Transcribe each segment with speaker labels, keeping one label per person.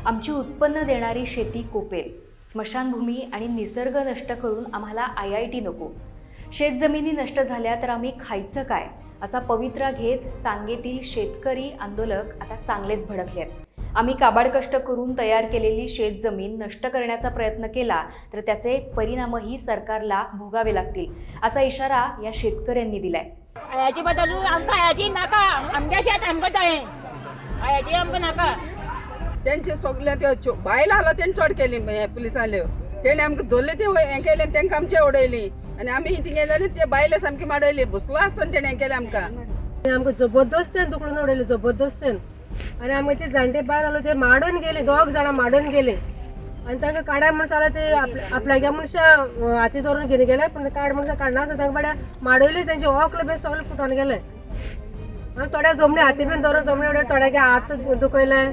Speaker 1: आमची उत्पन्न देणारी शेती कोपेल. स्मशानभूमी आणि निसर्ग नष्ट करून आम्हाला IIT नको. शेतजमिनी नष्ट झाल्या तर आम्ही खायचं काय, असा पवित्रा घेत सांगेतील शेतकरी आंदोलक आता चांगलेच भडकले आहेत. आम्ही काबाड कष्ट करून तयार केलेली शेतजमीन नष्ट करण्याचा प्रयत्न केला तर त्याचे परिणामही सरकारला भोगावे लागतील, असा इशारा या शेतकऱ्यांनी दिलाय.
Speaker 2: आयाची बदल आमकां आयाची नाका, आमगे शेत आमकां जाय, आयाची आमकां नाका.
Speaker 3: तेंचे सगळे ते बायल आलो तेणें चड केली पुलिसांल्यो, तेणें आमकां धरले ते हें केलें, तेंकां आमचे उडयली आनी आमी थिंगे जाली ते बायले सामकी माडयली, बसलो आसतना तेणें हें केलें आमकां.
Speaker 4: आमकां जबरदस्तेन दुखडून उडयली, जबरदस्तेन. आनी आमकां ते जाणटे बायल आलो ते माडून गेले, दोग जाणां माडून गेले. आनी तांकां काडा म्हण सांगलें, ते आपल्यागे मनशां हाती धरून घेवन गेले, पूण काड म्हण काडना आसता तांकां बाड्या माडयली, तेंचे ओकल बी सगळें फुटोन गेलें. आनी थोड्या जमणी हाती बीन धरून जमणी उडयले, थोड्यागे हात दुखयले.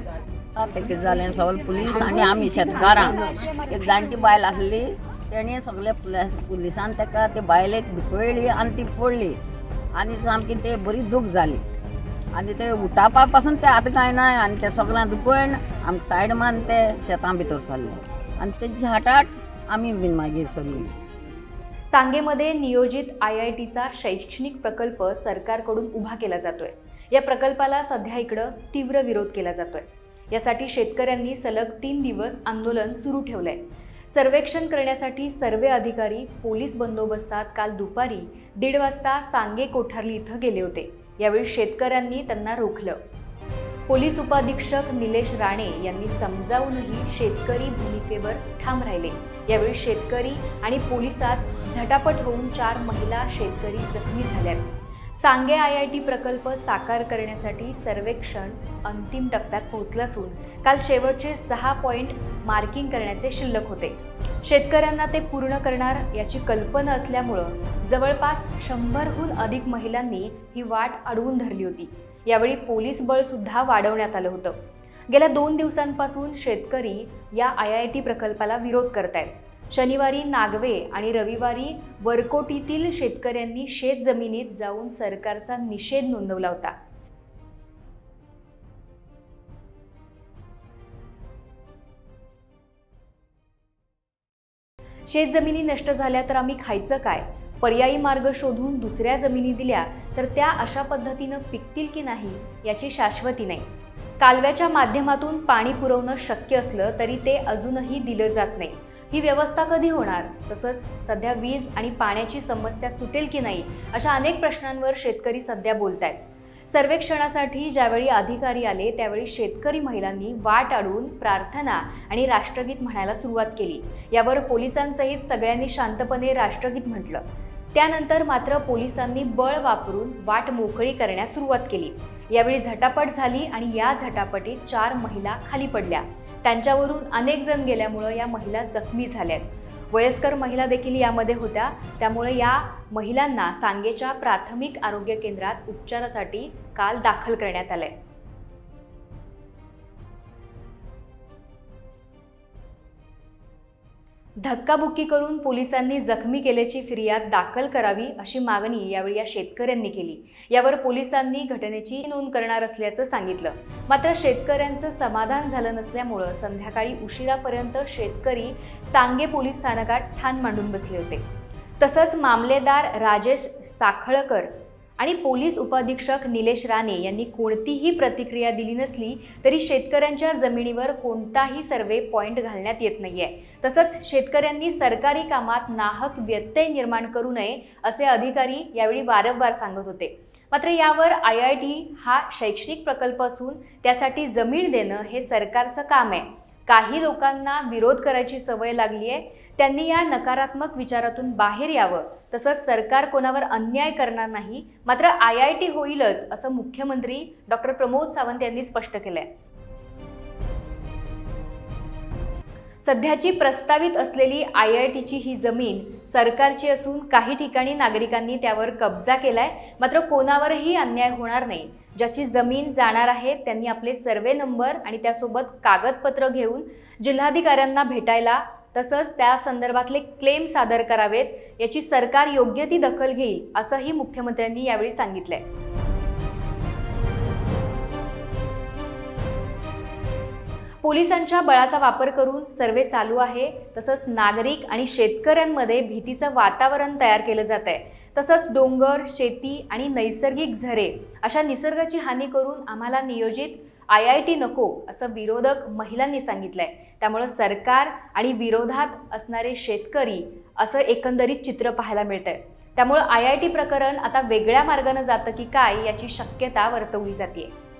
Speaker 5: ते कितें जालें, सगळे पुलीस आनी आमी शेतकारां, एक जाणटी बायल आसली तेणी सगळे पुलिसान ताका ते बायलेक दुखयली आनी ती पडली आनी सामकी ते बरी दूख जाली आनी ते उठापा पासून ते आतां कांय ना आनी ते सगळ्यां दुखयन आमकां सायड मारून ते शेतां भितर सरले आनी तेजे हाटाट आमी बीन मागीर सरली.
Speaker 1: सांगेमध्ये नियोजित IITचा शैक्षणिक प्रकल्प सरकारकडून उभा केला जातोय. या प्रकल्पाला सध्या इकडं तीव्र विरोध केला जातोय. यासाठी शेतकऱ्यांनी सलग 3 दिवस आंदोलन सुरू ठेवलंय. सर्वेक्षण करण्यासाठी सर्वे अधिकारी पोलीस बंदोबस्तात काल दुपारी 1:30 वाजता सांगे कोठारली इथं गेले होते. यावेळी शेतकऱ्यांनी त्यांना रोखलं. पोलीस उपअधीक्षक निलेश राणे यांनी समजावूनही शेतकरी भूमिकेवर ठाम राहिले. यावेळी शेतकरी आणि पोलिसात झटापट होऊन 4 महिला शेतकरी जखमी झाल्यात. सांगे IIT प्रकल्प साकार करण्यासाठी सर्वेक्षण अंतिम टप्प्यात पोहोचलं असून काल शेवटचे 6 पॉईंट मार्किंग करण्याचे शिल्लक होते. शेतकऱ्यांना ते पूर्ण करणार याची कल्पना असल्यामुळं जवळपास 100हून अधिक महिलांनी ही वाट अडवून धरली होती. यावेळी पोलीस बळसुद्धा वाढवण्यात आलं होतं. गेल्या 2 दिवसांपासून शेतकरी या IIT प्रकल्पाला विरोध करतायत. शनिवारी नागवे आणि रविवारी वरकोटीतील शेतकऱ्यांनी शेतजमिनीत जाऊन सरकारचा निषेध नोंदवला होता. शेतजमिनी नष्ट झाल्या तर आम्ही खायचं काय? पर्यायी मार्ग शोधून दुसऱ्या जमिनी दिल्या तर त्या अशा पद्धतीनं पिकतील की नाही याची शाश्वती नाही. कालव्याच्या माध्यमातून पाणी पुरवणं शक्य असलं तरी ते अजूनही दिलं जात नाही. ही व्यवस्था कधी होणार? तसंच सध्या वीज आणि पाण्याची समस्या सुटेल की नाही अशा अनेक प्रश्नांवर शेतकरी सध्या बोलतायत. सर्वेक्षणासाठी ज्यावेळी अधिकारी आले त्यावेळी शेतकरी महिलांनी वाट अडवून प्रार्थना आणि राष्ट्रगीत म्हणायला सुरुवात केली. यावर पोलिसांसहित सगळ्यांनी शांतपणे राष्ट्रगीत म्हटलं. त्यानंतर मात्र पोलिसांनी बळ वापरून वाट मोकळी करण्यास सुरुवात केली. यावेळी झटापट झाली आणि या झटापटीत 4 महिला खाली पडल्या. त्यांच्यावरून अनेक जण गेल्यामुळं या महिला जखमी झाल्यात. वयस्कर महिला देखील यामध्ये होत्या. त्यामुळे या महिलांना सांगेच्या प्राथमिक आरोग्य केंद्रात उपचारासाठी काल दाखल करण्यात आलंय. धक्काबुक्की करून पोलिसांनी जखमी केल्याची फिर्याद दाखल करावी अशी मागणी यावेळी या शेतकऱ्यांनी केली. यावर पोलिसांनी घटनेची नोंद करणार असल्याचं सांगितलं. मात्र शेतकऱ्यांचं समाधान झालं नसल्यामुळं संध्याकाळी उशिरापर्यंत शेतकरी सांगे पोलीस स्थानकात ठाण मांडून बसले होते. तसंच मामलेदार राजेश साखळकर आणि पोलीस उपअधीक्षक निलेश राणे यांनी कोणतीही प्रतिक्रिया दिली नसली तरी शेतकऱ्यांच्या जमिनीवर कोणताही सर्वे पॉईंट घालण्यात येत नाहीये. तसंच शेतकऱ्यांनी सरकारी कामात नाहक व्यत्यय निर्माण करू नये असे अधिकारी यावेळी वारंवार सांगत होते. मात्र यावर IIT हा शैक्षणिक प्रकल्प असून त्यासाठी जमीन देणं हे सरकारचं काम आहे. काही लोकांना विरोध करायची सवय लागली आहे, त्यांनी या नकारात्मक विचारातून बाहेर यावं. तसंच सरकार कोणावर अन्याय करणार नाही, मात्र IIT होईलच असं मुख्यमंत्री डॉक्टर प्रमोद सावंत यांनी स्पष्ट केलंय. सध्याची प्रस्तावित असलेली IITची ही जमीन सरकारची असून काही ठिकाणी नागरिकांनी त्यावर कब्जा केलाय. मात्र कोणावरही अन्याय होणार नाही. ज्याची जमीन जाणार आहे त्यांनी आपले सर्वे नंबर आणि त्यासोबत कागदपत्र घेऊन जिल्हाधिकाऱ्यांना भेटायला तसंच त्या संदर्भातले क्लेम सादर करावेत, याची सरकार योग्य ती दखल घेईल असंही मुख्यमंत्र्यांनी यावेळी सांगितलंय. पोलिसांच्या बळाचा वापर करून सर्वे चालू आहे. तसंच नागरिक आणि शेतकऱ्यांमध्ये भीतीचं वातावरण तयार केलं जात आहे. तसंच डोंगर, शेती आणि नैसर्गिक झरे अशा निसर्गाची हानी करून आम्हाला नियोजित IIT नको असं विरोधक महिलांनी सांगितलंय. त्यामुळं सरकार आणि विरोधात असणारे शेतकरी असं एकंदरीत चित्र पाहायला मिळतंय. त्यामुळं IIT प्रकरण आता वेगळ्या मार्गानं जातं की काय याची शक्यता वर्तवली जाते.